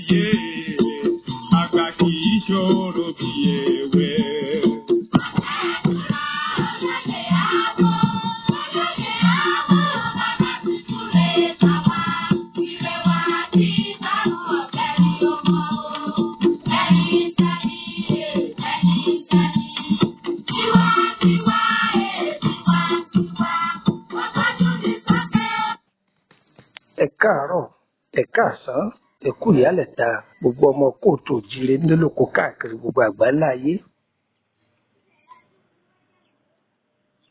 Yé, àgbà kì í ṣòro bí èwe. Ẹ káàárọ̀, ẹ káàsán, ẹ kú ìyálẹ̀ta, gbogbo ọmọ kóòtù òjíire nílòkó káàkiri gbogbo àgbáńlá ayé.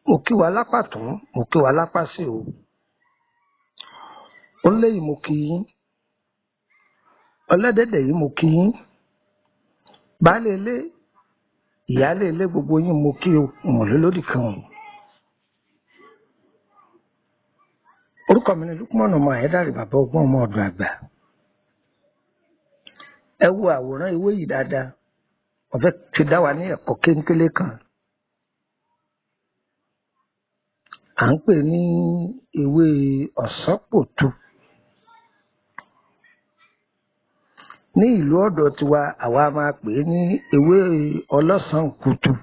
Mo kí wa lápá tún, mo kí wa lápá sí o. Ó léyìí mo kí yín, ọlẹ́dẹ̀dẹ̀ yìí mo kí yín, baálé ilé, ìyáálé ilé, gbogbo yín mo kí o, ìmọ̀lélódì kan o. Orúkọ mi ni Lukman ọmọ Àyẹ́dàrè, bàbá ọgbọ́n, ọmọ ọ̀dọ̀ àgbà. Ẹ wo àwòrán ewé yìí dáadáa. Wọ́n fẹ́ fi dá wa ní ẹ̀kọ́ kéńkélé kan. À ń pè ní ewé ọ̀sánpòtu. Ní ìlú ọ̀dọ̀ tiwa, àwa máa pè é ní ewé ọlọ́sànkutu.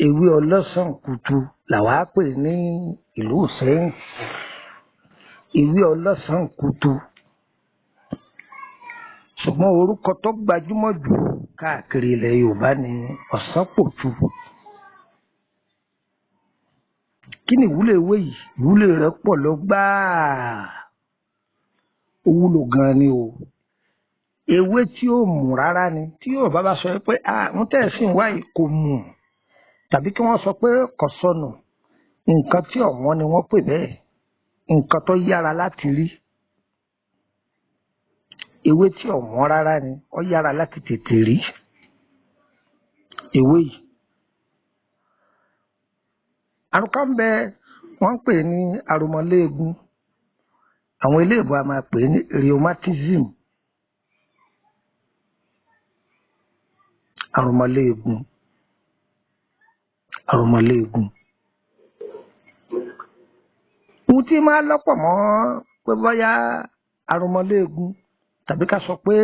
Ewé ọlọ́sànkutu làwa pè ní ìlú Ìsẹ́yìn. Ewé ọlọ́sànkutu. Ṣùgbọ́n orúkọ tó gbajúmọ̀ jù káàkiri ilẹ̀ Yorùbá ni ọ̀sánpòtu. Kí ni ìwúlò ewé yìí? Ìwúlò rẹ̀ pọ̀ lọ gbáà. Ó wúlò gan-an ni o. Ewé tí ó mú rárá ni. Tí Yorùbá bá sọ pé ah, ń tẹ̀ sí wá yìí kò mú, tàbí kí wọ́n sọ pé kò sọnù, nǹkan tí ọ̀wọ́n ni wọ́n pè bẹ́ẹ̀. Nǹkan tó yára láti rí. Ewé tí ọ̀wọ́n rárá ni, ó yára láti tètè rí. Ewé yìí. Àrùn kan ń bẹ wọ́n ń pè ní aromọléegun. Àwọn eléèbó a máa pè é ní rheumatism. Aromọléegun. Aromọléegun. Ohun tí máa lọ́pọ̀ mọ́ pé bóyá aromọléegun tàbí ká sọ pé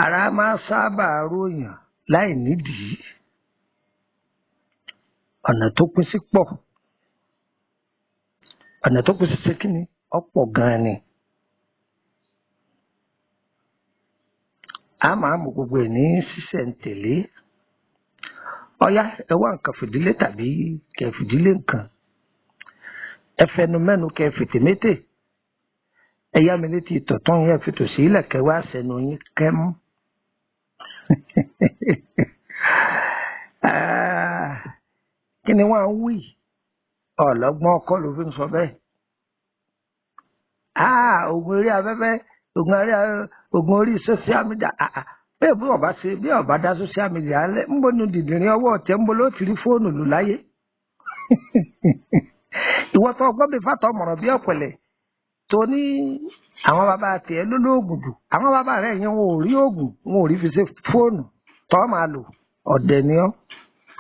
ara máa sábà ròyàn láì nídìí. Ọ̀nà tó pín sí pọ̀. Ọ̀nà tó pín sí ṣe kí ni? Ọ̀pọ̀ gan-an ni. A máa mú gbogbo ẹ̀ ní sísẹ̀ǹtẹ̀lé. Ọ̀yá, ẹ wá nǹkan fìdílé tàbí kẹ fìdílé nǹkan. Ẹ fẹnu mẹ́nu kẹ fìtìmétè. Ẹ yá mi létí tọ̀tún yẹn, fi tòsí ilẹ̀ kẹ wá sẹ́nu yín kẹ́mú. Ah, kí ni wọ́n ń wí? Ọ̀lọ́gbọ́n ọkọ ló fi ń sọ bẹ́ẹ̀. Ah, ògùn orí afẹ́fẹ́, ògùn orí ògùn orí social media. Ah, ah. Bẹ́ẹ̀ bí ọba ṣe bí ọba dá social media lẹ̀, ń bọ́ nu dìdìrín ọwọ́ ọ̀tẹ̀, ń bọ́ ló ti rí fóònù lò láyé. Ìwọ tó ọgbọ́n bí fàtọ̀ mọ̀ràn bí ọ̀pẹ̀lẹ̀ tó ní àwọn bàbá tiẹ̀ ló lóògùn jù. Àwọn bàbá rẹ̀ yẹn wọn ò rí òògùn, wọn ò rí fi ṣe fóònù tó máa lò. Ọ̀dẹ̀ ni ọ́.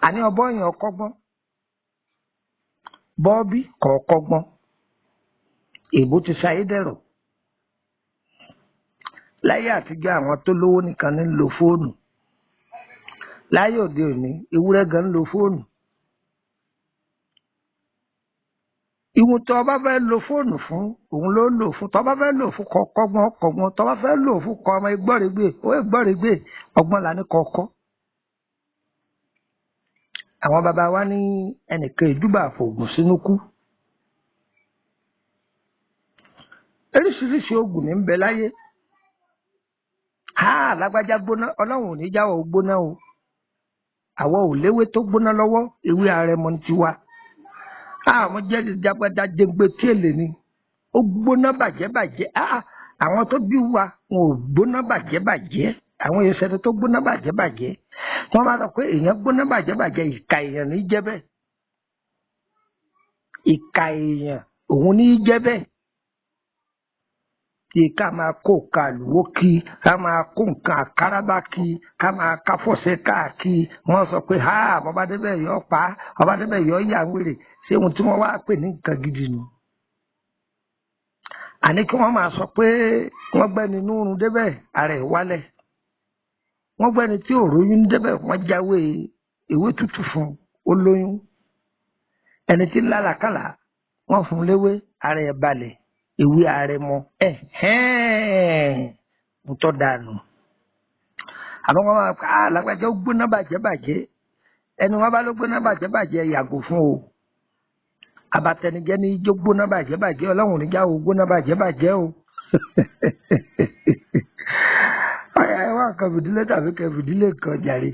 Àní ọbọ̀ yẹn ọkọ́gbọ́n. Bọ́ọ̀bì kọ̀ọ̀kọ́gbọ́n. Èbó ti ṣayédẹ̀rọ̀. Láyé àtijọ́, àwọn tó lówó nìkan ní ń lo fóònù. Láyé òde òní, ewúrẹ́ gan ń lo fóònù. Ìwọ̀n tó o bá fẹ́ lo fóònù fún, òun ló lò fún. Tó o bá fẹ́ lò fún kọ̀ọ̀kọ́gbọ́n, kọ̀gbọ́n. Tó o bá fẹ́ lò fún kọ́ ọmọ ẹgbọ́rẹ̀gbè, ó ẹgbọ́rẹ̀gbè, ọgbọ́n là ní kọ̀ọ̀kọ́. Àwọn bàbá wa ní ẹnìkan ìdúbà fògùn sínú kú. Oríṣiríṣi oògùn ní ń bẹ láyé. Ha, lágbájá gbóná, Ọlọ́run ò ní jáwọ́ gbóná o. Àwa ò léwé tó gbóná lọ́wọ́, ewé àrẹ̀mọ ní tiwa. Àwọn jẹ́ jagbada jẹgbe tí èlé ni. Ó gbóná bàjẹ́ bàjẹ́. Ah, àwọn tó bí wa wọn ò gbóná bàjẹ́ bàjẹ́. Àwọn ìṣẹ̀lẹ̀ tó gbóná bàjẹ́ bàjẹ́. Tí wọ́n bá sọ pé èèyàn gbóná bàjẹ́ bàjẹ́, ìka èèyàn ní jẹ́ bẹ́ẹ̀. Ìka èèyàn òun ní jẹ́ bẹ́ẹ̀. Kí ká máa kó kàlùwó kí, ká máa kó nǹkan àkàràbà kí, ká máa káfọ̀sẹ̀ káàkiri. Wọ́n sọ pé ha, ọba débẹ̀ yọ pa, ọba débẹ̀ yọ yà wèrè. Ṣé ohun tí wọ́n wá pè ní nǹkan gidi nù? Àní kí wọ́n máa sọ pé wọ́n gbẹ́ni núrun débẹ̀, ara ẹ̀ wálẹ̀. Wọ́n gbẹ́ni tí ò róyún débẹ̀, wọ́n jáwé ewé tútù fún ó lóyún. Ẹni tí ń lálàkàlà, wọ́n fún léwé, ara ẹ̀ balẹ̀, ewé àrẹ̀mọ. Ẹ̀hẹ́n, mo tọ́ dànù. Àmọ́ wọ́n máa pa á lágbájá ó gbóná bàjẹ́ bàjẹ́. Ẹni wọ́n bá ló gbóná bàjẹ́ bàjẹ́, yàgò fún o. Abatẹnijẹ́ ní ijó gbóná bàjẹ́ bàjẹ́, ọlọ́run níjà o gbóná bàjẹ́ bàjẹ́ o. Ọ̀yà ẹ wá nǹkan fìdílé tàbí kẹ fìdílé kan jàre.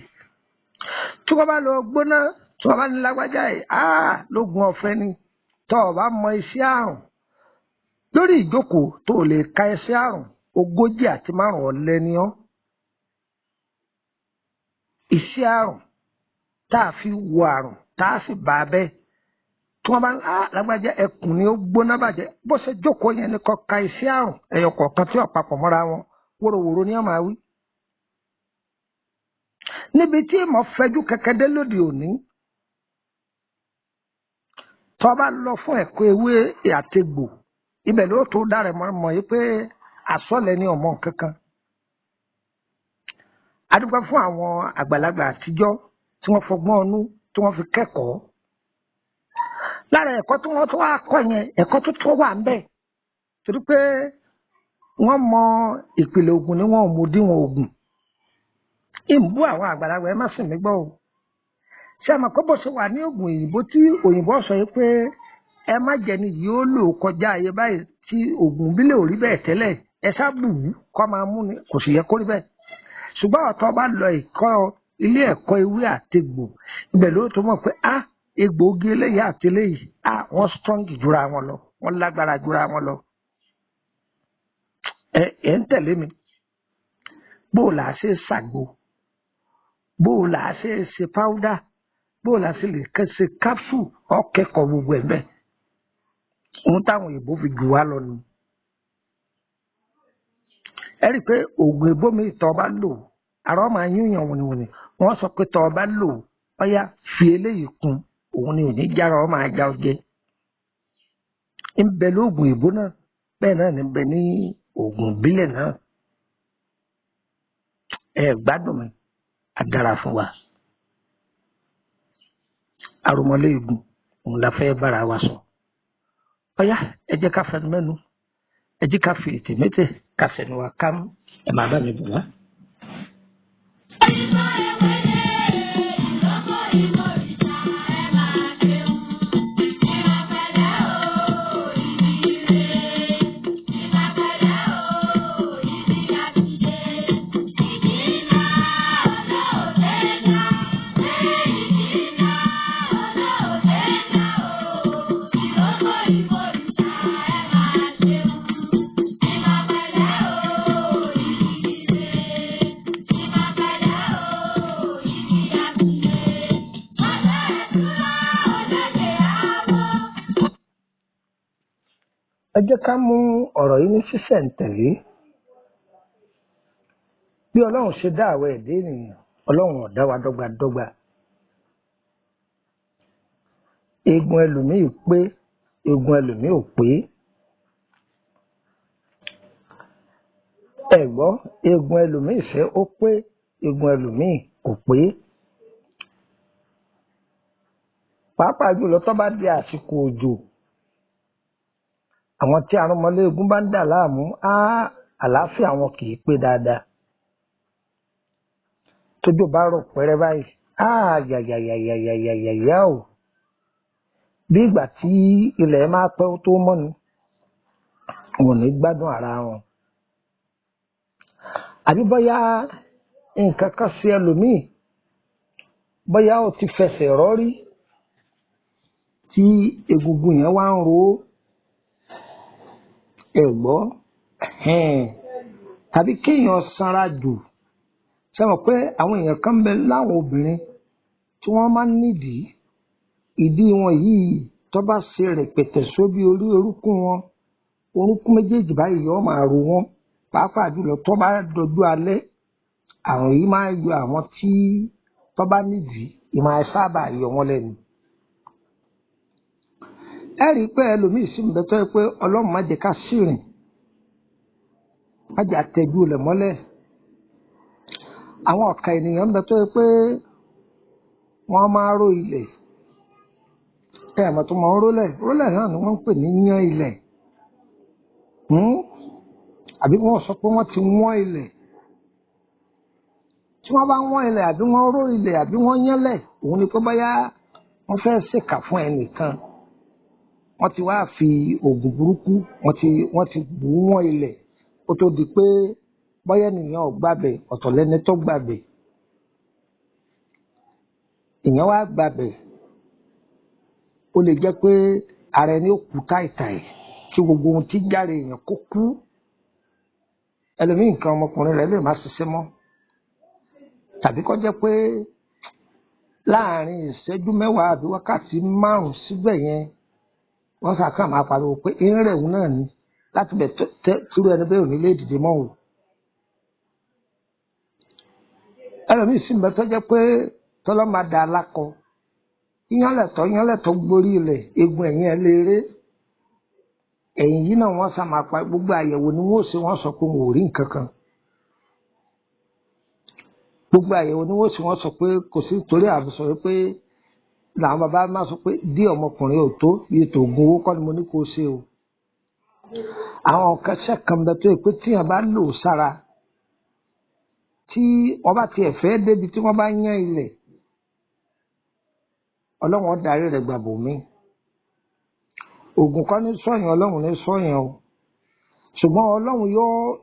Tí wọ́n bá lọ gbóná, tí wọ́n bá ní lágbájá yìí, áà lógun ọ̀fẹ́ ni. Tọ́ ọ bá mọ iṣẹ́ àrùn lórí ìjókòó tó o lè ka iṣẹ́ àrùn 35 ọ̀lẹ́ ni ọ́. Iṣẹ́ àrùn tá a fi wo àrùn tá a sì bá a bẹ́ẹ̀. Tí wọ́n bá ń lágbájá ẹkùn ni ó gbóná bàjẹ́, bó ṣe jókòó yẹn ni kó ka iṣẹ́ àrùn ẹyọ kọ̀ọ̀kan tí ó papọ̀ mọ́ra wọn, wóróworó ni wọ́n máa wí. Níbi tí ìmọ̀ fẹjú kẹ̀kẹ́ dé lóde òní, tó bá lọ fún ẹ̀kọ́ ewé àtegbò, ibẹ̀ ló tó dára mọ̀ yìí pé àsọ̀lẹ̀ ni ọmọ kankan. A dúpẹ́ fún àwọn àgbàlagbà àtijọ́ tí wọ́n fọgbọ́n ọnú tí wọ́n fi kẹ́kọ̀ọ́. Lára ẹ̀kọ́ tí wọ́n tó wá kọ́ yẹn, ẹ̀kọ́ tó tó wà ń bẹ̀. Torí pé wọ́n mọ ìpìlẹ̀ ògùn ni wọ́n ò mọ òdiwọ̀n ògùn. Ìbú àwọn àgbàlagbà, ẹ má sì mí gbọ́ o. Ṣé ẹ mọ̀ pé bó ṣe wà ní ògùn òyìnbó tí òyìnbó sọ yìí pé ẹ má jẹ ni yìí ó lò kọjá ayé báyìí, tí ògùn bílẹ̀ ò rí bẹ́ẹ̀ tẹ́lẹ̀, ẹ sábù wú kọ́ máa mú ni, kò sì yẹ kó rí bẹ́ẹ̀. Ṣùgbọ́n ọ̀tọ́ bá lọ ẹ̀kọ́ ilé ẹ̀kọ́ ewé àtegbò, ibẹ̀ ló tó mọ̀ pé á egbòogi eléyìí àti eléyìí, á wọ́n strong jura wọn lọ, wọ́n lágbára jura wọn lọ. Ẹ ń tẹ̀lé mi. Bó o là á ṣe ṣàgbo, bó o là á ṣe ṣe powder, bó o là á ṣe lè ṣe capsule, ọ̀kẹ́kọ̀ọ́ gbogbo ẹ̀ bẹ́ẹ̀. Ohun táwọn òyìnbó fi jù wá lọ nù. Ẹ rí i pé oògùn èbó mi tọ́ ọ bá lò, àrọ́ máa yúnyàn wìnìwìnì. Wọ́n sọ pé tọ́ ọ bá lò, ọ̀yá fi eléyìí kún, òun ni ò ní jára ọ máa já ọ jẹ. Ń bẹ lóògùn èbó náà, bẹ́ẹ̀ náà ní bẹ ní oògùn ìbílẹ̀ náà. Ẹ gbádùn mi, á dára fún wa. Aromọléegun, òun la fẹ́ bára wa sọ. Ọ̀yá ẹ jẹ́ ká fẹnu mẹ́nu, ẹ jẹ́ ká fi ètè mété ká fẹnu wa ká mú, ẹ máa bá mi bọ̀ wá. Ẹ jẹ́ ká mú ọ̀rọ̀ yìí ní sísẹ̀ǹtẹ̀lé. Bí Ọlọ́run ṣe dá àwọn ẹ̀dá ènìyàn, Ọlọ́run ò dá wa dọ́gbadọ́gba. Eegun ẹlòmíì pé, eegun ẹlòmíì ò pé. Ẹ gbọ́, eegun ẹlòmíì ṣe ó pé, eegun ẹlòmíì kò pé. Pàápàá jùlọ tó bá di àsìkò òjò, àwọn tí arúmọléegun bá ń dà láàmú, á àlàáfíà wọn kì í pé dáadáa. Tójò bá rọ̀ pẹ́rẹ́ báyìí, á yàyàyàyàyàyàyà o. Bí ìgbà tí ilẹ̀ máa pẹ́ ó tó mọ́ ni, wọn ò ní gbádùn ara wọn. Àbí bóyá nǹkan kan ṣe ẹlòmíì, bóyá ó ti fẹsẹ̀ rọ́rí tí egungun yẹn wá ń ro ó. Ẹ gbọ́, tàbí kéèyàn sanra jù. Ṣé mọ̀ pé àwọn èèyàn kan ń bẹ láwọn obìnrin tí wọ́n máa ń nídìí, ìdí wọn yìí tó bá ṣe rẹpẹtẹ sóbi orí orúnkún wọn, Orúnkún méjèèjì báyìí yóò máa ro wọ́n, pàápàá jùlọ tó bá dojú alẹ́. Àrùn yìí máa ń yọ àwọn tí tó bá nídìí, ìmáa sábà yọ wọ́n lẹ́nu. Ẹ rí i pé ẹlòmíì sì ń bẹ tó yẹ pé Ọlọ́run má jẹ́ ká ṣìrìn, má jẹ́ àtẹ̀jú rẹ̀ mọ́lẹ̀. Àwọn ọ̀kà ènìyàn ń bẹ tó yẹ pé wọ́n máa ró ilẹ̀. Ẹ àmọ́ tó máa ń rólẹ̀, rólẹ̀ náà ni wọ́n ń pè ní yán ilẹ̀. Àbí wọ́n sọ pé wọ́n ti wọ́n ilẹ̀. Tí wọ́n bá wọ́n ilẹ̀ àbí wọ́n ró ilẹ̀ àbí wọ́n yánlẹ̀, òun ni pé bóyá wọ́n fẹ́ ṣèkà fún ẹnìkan. Wọ́n ti wá fi oògùn burúkú, wọ́n ti bù ú wọ́n ilẹ̀ kó tó di pé bóyá ènìyàn ò gbàbẹ̀, ọ̀tọ̀ lẹni tó gbàbẹ̀. Èèyàn wá gbàbẹ̀, ó lè jẹ́ pé ara ẹni ó kú táìtàì kí gbogbo ohun tí jáde èèyàn kó kú. Ẹlòmíì, nǹkan ọmọkùnrin rẹ̀ lè má ṣiṣẹ́ mọ́, tàbí kó jẹ́ pé láàrin ìṣẹ́jú 10 àbí wákàtí 5 síbẹ̀ yẹn, wọ́n ṣàkàn máa pariwo pé ń rẹ̀ òun náà ni láti bẹ̀ tírú ẹni bẹ́ẹ̀ ò ní lè dìde mọ́ o. Ẹlòmíì sì ń bẹ tó jẹ́ pé tọ́lọ́ máa da alákọ, yíyánlẹ̀tọ́ yíyánlẹ̀tọ́ gborí ilẹ̀, eegun ẹ̀yìn ẹ̀ lè ré. Ẹ̀yìn yìí náà wọ́n sá máa pa. Gbogbo àyẹ̀wò ni wọ́n ó ṣe, wọ́n sọ pé wọn ò rí nǹkan kan. Gbogbo àyẹ̀wò ni wọ́n ṣe, wọ́n sọ pé kò sí, torí àbí sọ pé làwọn bàbá máa sọ pé dí ọmọkùnrin ò tó bí ètò ògùn owó kọ́ ni mo ní kó ṣe o. Àwọn kẹsẹ̀ kan bẹ tó yẹ pé tíyàn bá lò sára, tí wọ́n bá tiẹ̀ fẹ́ débi tí wọ́n bá yán ilẹ̀, Ọlọ́run ó darí rẹ̀ gbàbọ̀ mí. Ògùn kọ́ ní sọ̀yàn, Ọlọ́run ní sọ̀yàn o, ṣùgbọ́n Ọlọ́run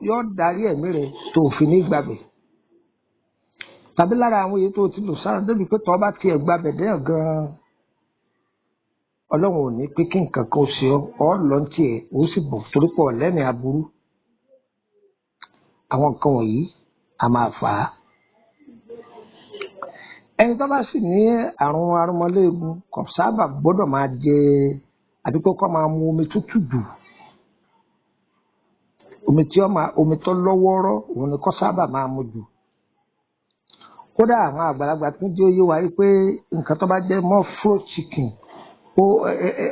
yóò darí ẹ̀mí rẹ̀ tó fi ní gbàbẹ̀, tàbí lára àwọn èyí tó ti lò sára débi pé tọ́ bá tiẹ̀ gbàbẹ̀ dẹ́yàn gan-an, Ọlọ́run ò ní pé kí nǹkan kan ó ṣe ọ́, ọ́ lọ ní tiẹ̀, ó sì bọ̀ torí pọ̀ lẹ́mìí aburú. Àwọn nǹkan wọ̀nyí a máa fà á. Ẹni tó bá sì ní àrùn arúmọléegun kò sábà gbọ́dọ̀ máa jẹ àbí kó kọ́ máa mu omi tútù jù. Omi tí ó máa, omi tó lọ́wọ́rọ́, òun ni kó sábà máa mu jù. Kódà àwọn àgbàlagbà tún jẹ́ oyé wa pé nǹkan tó bá jẹ́ mọ́ fried chicken, ó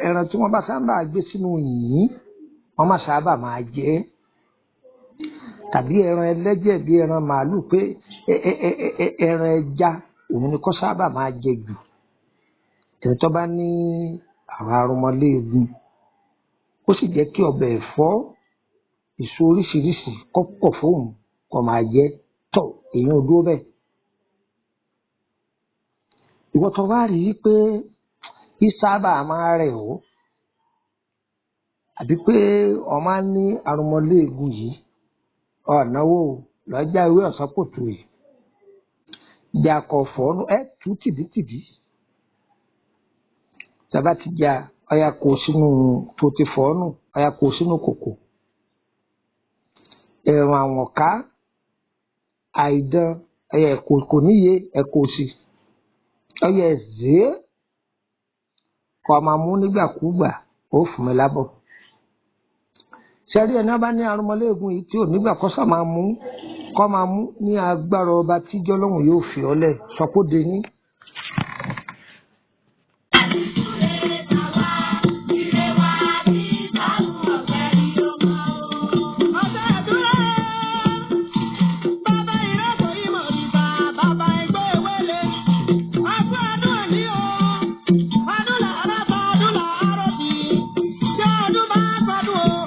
ẹran tí wọ́n bá sábà gbé sínú yìnyín, wọ́n má sábà máa jẹ ẹ́, tàbí ẹran ẹlẹ́jẹ̀ bí ẹran màálù, pé ẹran ẹja, òun ni kó sábà máa jẹ jù, ẹni tó bá ní àrùn arúmọléegun. Ó sì jẹ́ kí ọbẹ̀ ẹ̀fọ́, èso oríṣiríṣi kó pọ̀ fóun kó máa jẹ tọ̀. Èèyàn ò dúró bẹ́ẹ̀. Ìwọ tó bá rí i pé kí sábà máa rẹ̀ ọ́, àbí pé ọ máa ń ní arúmọléegun yìí, ọ̀nàwó lọ́jà ewé ọ̀sán kòtò yìí jà kọ̀ fọ́nù ẹ̀ tú tìdítìdí. Tàbá ti jà, ọ̀yà kò sínú tó ti fọ́nù, ọ̀yà kò sínú kòkò. Ẹ̀rùn àwọn ká àìdán ẹ̀yẹ kò níye ẹ̀ kò sí ọ̀yà ẹ̀zẹ́ kọ́ máa mú nígbàkúgbà, ó fún mi lábọ̀. Sẹ́rí, ẹni bá ní arúmọléegun yìí tí ò nígbà kọ́sà máa mú, kọ́ máa mú ní agbára ọba tíjọ́ lọ́hùn yóò fi ọ́ lẹ̀ sọ kó de ní. Ọ̀sẹ̀ àdúrà, bàbá ìrẹ́pọ̀ ìmọ̀ ìbà, bàbá ẹgbẹ́ ìwélé. Ọdún ọdún ní o, ọdún làárọ̀ bá ọdún làárọ̀ sí. Ṣé ọdún bá gbọdún o?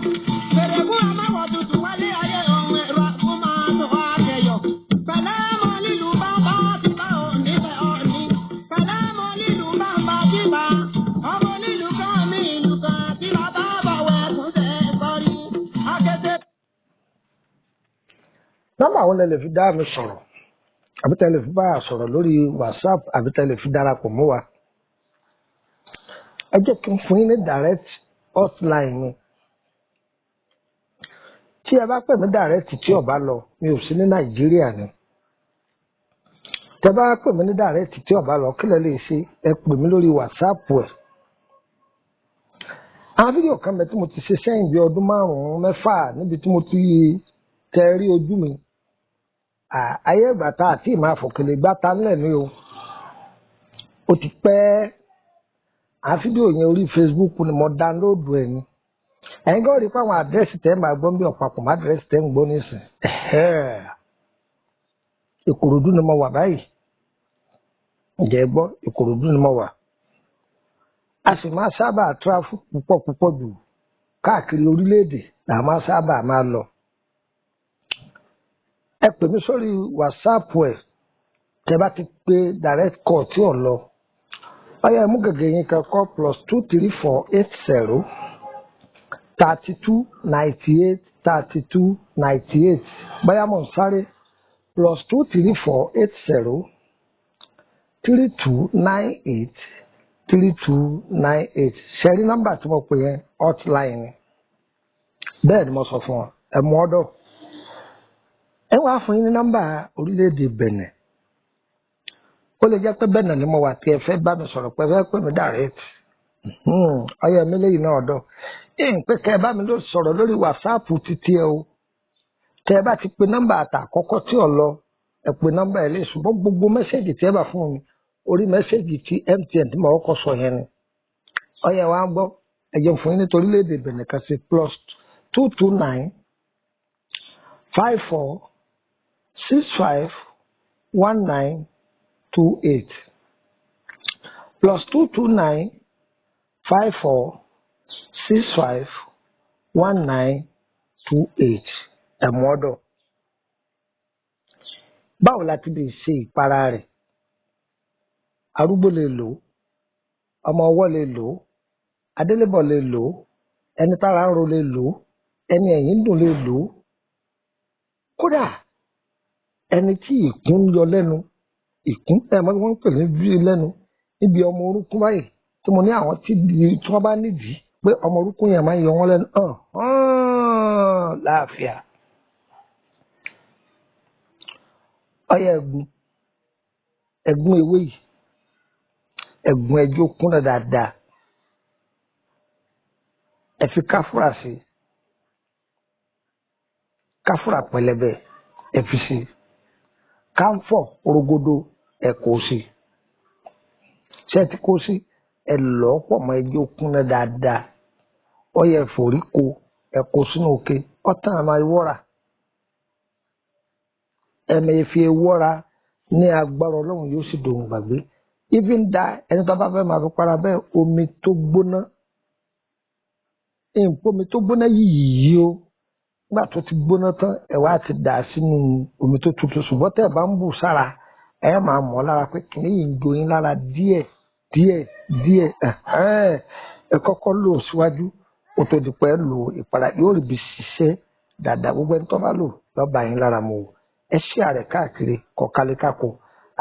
Fèrè fún amáwọ̀ tuntun wálé ayé ohun ẹ̀rọ àkúmọ̀ tó àjẹyọ̀. Pẹ̀lẹ́ mọ lílu bàbá ti bá òní fẹ́ òní. Pẹ̀lẹ́ mọ lílu bàbá ti bá. Ọmọ lílu kan mi ìlú kan tí bàbá bọ̀wẹ̀ tún ṣe kọrí. Akété. Nọ́mbà àwọn lẹ lè fi dá mi sọ̀rọ̀, àbí tẹ́ lè fi bá a sọ̀rọ̀ lórí WhatsApp, àbí tẹ́ lè fi darapọ̀ mọ́ wa? Ẹ jẹ́ kí n fún yín ní direct hotline mi. Tí ẹ bá pè mí direct tí ó bá lọ, mi ò sí ní Nàìjíríà ni. Tẹ́ bá pè mí ní direct tí ó bá lọ, kí lẹ lè ṣe? Ẹ pè mí lórí WhatsApp ẹ. Àwọn fídíò kan bẹ tí mo ti ṣe sẹ́yìn bí ọdún 5 mẹ́fà níbi tí mo ti tẹ rí ojú mi. Ayé ìgbà tá àti ìmọ̀ àfọ̀kèlè gbá ta ńlẹ̀ ni o. Ó ti pẹ́. Àwọn fídíò yẹn orí Facebook ni mo dáńlóòdù ẹ̀ ni. Ẹ̀yin gan rí i pé àwọn àdírẹ́sì tẹ́ máa gbọ́ bí ọ̀pàpọ̀ má àdírẹ́sì tẹ́ ń gbọ́ nísìn. Ìkòròdú ni mo wà báyìí. Ǹjẹ́ ẹ gbọ́, Ìkòròdú ni mo wà. A sì máa sábà tráfù púpọ̀ púpọ̀ jù káàkiri orílẹ̀-èdè là máa sábà máa lọ. Ẹ pè mí sórí WhatsApp ẹ̀ tẹ́ bá ti pé direct call tí ò lọ. Ọyá ẹ mú gègé yín kan kọ́ +234 80 32 98 32 98. Bóyá mò ń sáré +234 80 32 98 32 98. Ṣe rí nọ́mbà tí mo pè yẹn hotline ni. Bẹ́ẹ̀ ni mo sọ fún ọ, ẹ mú ọdọ. Ẹ wá fún yín ní nọ́mbà orílẹ̀-èdè Benin. Ó lè jẹ́ pé Benin ni mo wà tí ẹ fẹ́ bá mi sọ̀rọ̀ pé ẹ fẹ́ pè mí direct. Ọyọ mi lẹ́yìn náà ọ̀dọ́. Ẹ ń pé kẹ́ ẹ bá mi ló sọ̀rọ̀ lórí WhatsApp títí ẹ o. Tẹ́ ẹ bá ti pe nọ́mbà àtàkọ́kọ́ tí ò lọ, ẹ pe nọ́mbà ẹ lé ṣùgbọ́n gbogbo mẹ́sẹ̀gì tí ẹ bá fún mi orí mẹ́sẹ̀gì tí MTN tí mo kọ́kọ́ sọ yẹn ni. Ọyẹ wa ń gbọ́, ẹ jẹun fún yín nítorí orílẹ̀-èdè Benin kan sí +229 54 65 19 28. +229 54 65 19 28. Ẹ̀mú ọ̀dọ̀. Báwo la ti lè ṣe ìpara rẹ̀? Arúgbó lè lò ó, ọmọ ọwọ́ lè lò ó, adélébọ̀ lè lò ó, ẹni tára ń ro lè lò ó, ẹni ẹ̀yìn ń dùn lè lò ó. Kódà ẹni tí ìkún ń yọ lẹ́nu, ìkún ẹ̀ mọ́ wọ́n ń pè ní bí lẹ́nu níbi ọmọ orúnkún báyìí tí mo ní àwọn tí wọ́n bá nídìí pé ọmọ orúnkún yẹn máa ń yọ wọ́n lẹ́nu láàfíà. Ọyẹ ẹ̀gún, ẹ̀gún ewé yìí, ẹ̀gún ẹjọ́ kúnlẹ̀ dáadáa. Ẹ fi káfúrà sí, káfúrà pẹlẹbẹ ẹ fi sí, káńfọ̀ orogodo ẹ kó sí. Ṣé ẹ ti kó sí? Ẹ lọ́ pọ̀ mọ́ ẹjọ́ kúnlẹ̀ dáadáa. Ọyẹ foríko ẹ kó sínú òkè, ọ̀tàn àmà ìwọ́ra. Ẹ̀mẹ̀ fi wọ́ra ní agbára Ọlọ́run yóò sì dòun gbàgbé. Even da ẹni tó bá fẹ́ máa fi para bẹ́ẹ̀ omi tó gbóná. Nǹkan omi tó gbóná yìí o. Nígbà tó ti gbóná tán, ẹ wá ti dà sínú omi tó tutù. Ṣùgbọ́n tẹ́ ẹ bá ń bù sára, ẹ máa mọ̀ lára pé kìnìún yìí ń do yín lára díẹ̀ díẹ̀ díẹ̀. Ẹ kọ́kọ́ lò síwájú, ó tó di pé ẹ lò ìpara yóò rí bí ṣiṣẹ́ dáadáa. Gbogbo ẹni tó bá lò lọ́ba yín lára mu o. Ẹ ṣí àrẹ káàkiri kọ̀ọ̀kálíkàkọ̀.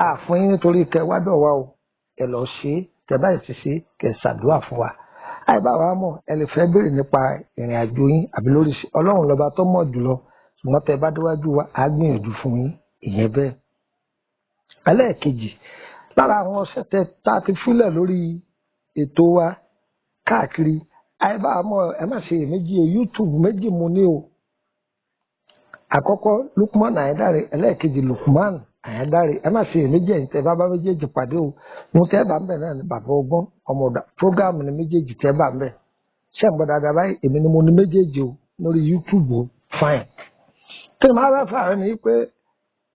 Àfún yín nítorí kẹ wá dọ̀ wá o. Ẹ lọ ṣe é, tẹ báyìí ti ṣe é, kẹ ṣàdúrà fún wa. Àìbá wa mọ̀, ẹ lè fẹ́ béèrè nípa ìrìn àjò yín àbí lórí Ọlọ́run lọ́ba tó mọ̀ jùlọ. Ṣùgbọ́n tẹ bá déwájú wa, á gbìyànjú fún yín ìyẹn bẹ́ẹ̀. Ẹlẹ́ẹ̀kejì, lára àwọn ọṣẹ tẹ tá a ti fúnlẹ̀ lórí ètò wa káàkiri, àìbá wa mọ̀, ẹ má ṣe èméjì o, YouTube méjì mo ní o. Àkọ́kọ́ Lukman Ayédáre, ẹlẹ́ẹ̀kejì Lukman Ayédáre. Ẹ má ṣe èméjì ẹ̀yin tẹ́ bá bá méjèèjì pàdé o. Mo tẹ́ bá ń bẹ̀ náà ni bàbá ọgbọ́n ọmọ ọ̀dà prógáàmù ni méjèèjì tẹ́ bá ń bẹ̀. Ṣé ń gbọ́ dáadáa báyìí? Èmi ni mo ní méjèèjì o lórí YouTube o. Fine. Kí ni màá bá fà rẹ ni pé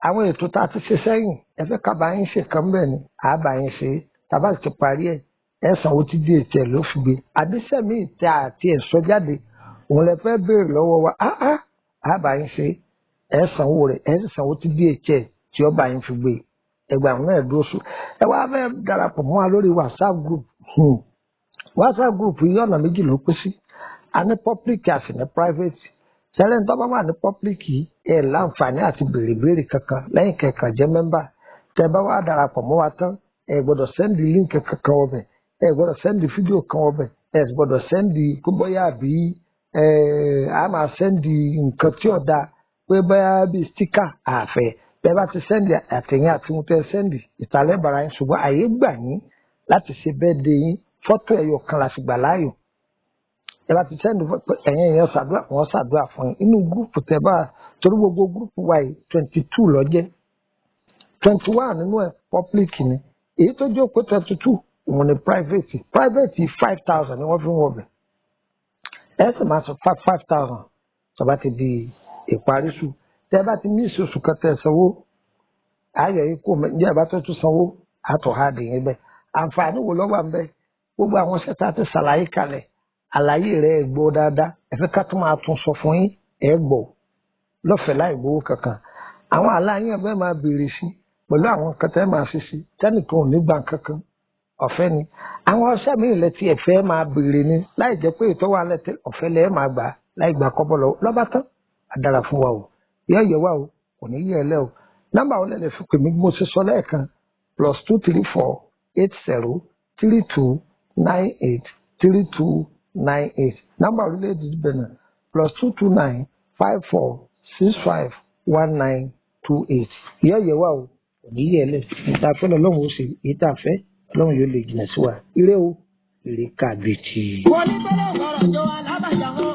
àwọn ètò tá a ti ṣe sẹ́yìn, ẹ fẹ́ ká bá yín ṣe kan bẹ́ẹ̀ ni, àá bá yín ṣe. Tá a bá ti parí ẹ̀, ẹ sanwó tí díẹ̀ tiẹ̀ ló fi gbé. Àbísẹ́ mi tẹ àti ẹ̀ sọ jáde, òun lẹ fẹ́ béèrè lọ́wọ́ wa. Àá bá yín ṣe. Ẹ sanwó rẹ̀, ẹ sì sanwó tí DHL tí ọba yín fi gbé. Ẹgbẹ́ àwọn náà dúró sùn. Ẹ wá fẹ́ darapọ̀ mọ́ wa lórí WhatsApp group. WhatsApp group yìí ọ̀nà méjì ló pín sí. A ní public a sì ní private. Sẹ́lẹ̀ ń tọ́ bá wà ní public yìí, ẹ láǹfààní àti béèrè béèrè kankan lẹ́yìn kẹ̀kẹ́ jẹ́ mẹ́mbà. Tẹ bá wá darapọ̀ mọ́ wa tán, ẹ gbọ́dọ̀ sẹ́ndì líǹkì kankan wọbẹ̀, ẹ gbọ́dọ̀ sẹ́ndì fídíò kan wọbẹ̀, ẹ gbọ́dọ̀ sẹ́ndì kó bóyá àbí a máa sẹ́ndì nǹkan tí ò dáa pé bóyá bíi stíkà àfẹ́. Bẹ́ẹ̀ bá ti sẹ́ndì àtẹ̀yìn àti ohun tẹ́ sẹ́ndì ìtàlẹ́ bara yín, ṣùgbọ́n àyè gbà yín láti ṣe bẹ́ẹ̀ de yín. Fọ́tò ẹ̀yọ̀ kan la sì gbà láàyò. Ẹ bá ti send ẹ̀yin èèyàn ṣàdúrà, wọ́n ṣàdúrà fún yín inú group tẹ bá, torí gbogbo group wa yìí 22 ló jẹ́. 21 nínú ẹ̀ public ni, èyí tó jókòó 22 òun ni private. Private 5,000 ni wọ́n fi ń wọbẹ̀. Ẹ sì máa sọ 5,000 tó bá ti di ìparí sùn. Tẹ bá ti ní ìṣoṣù kan tẹ sanwó ayọ̀ yìí kò mẹ́, ǹjẹ́ ẹ bá tó tún sanwó àtọ̀ ha dì yín bẹ́ẹ̀. Àǹfààní wo ló wà ń bẹ? Gbogbo àwọn sẹ́ta ti ṣàlàyé kalẹ̀, àlàyé rẹ̀ ẹ̀ gbọ́ dáadáa. Ẹ fẹ́ ká tún máa tún sọ fún yín, ẹ̀ gbọ́ lọ́fẹ̀ẹ́ láì gbowó kankan. Àwọn àlàyé ẹgbẹ́ máa béèrè sí pẹ̀lú àwọn nǹkan tẹ́ máa fi sí tẹ́nìkan ò ní gbà kankan, ọ̀fẹ́ ni. Àwọn ọṣẹ́ mi ilẹ̀ tí ẹ̀fẹ́ máa béèrè ni láì jẹ́ pé ìtọ́wọ́ alẹ́ tẹ ọ̀fẹ́ lẹ́ẹ̀ máa gbà láì gbà kọ́bọ̀ lọ lọ́ba tán. Àdára fún wa o, yẹ́ yẹ wa o, kò ní yẹ ẹ lẹ́ o. Nọ́mbà wo lẹ lè fi pè mí? Bí mo ṣe sọ lẹ́ẹ̀kan, +234 80 32 98 32 98. Nọ́mbà orílẹ̀-èdè Benin, +229 54 65 19 28. Yẹ́ yẹ wa o, kò ní yẹ ẹ lẹ́. Ìta fẹ́ lọ́lọ́run ó ṣe èyí tá a fẹ́, Ọlọ́run yóò lè jìnnà sí wa. Ire o, ire kàbìtì. Mo ní gbọ́dọ̀ sọ̀rọ̀ jọ alábàjá o.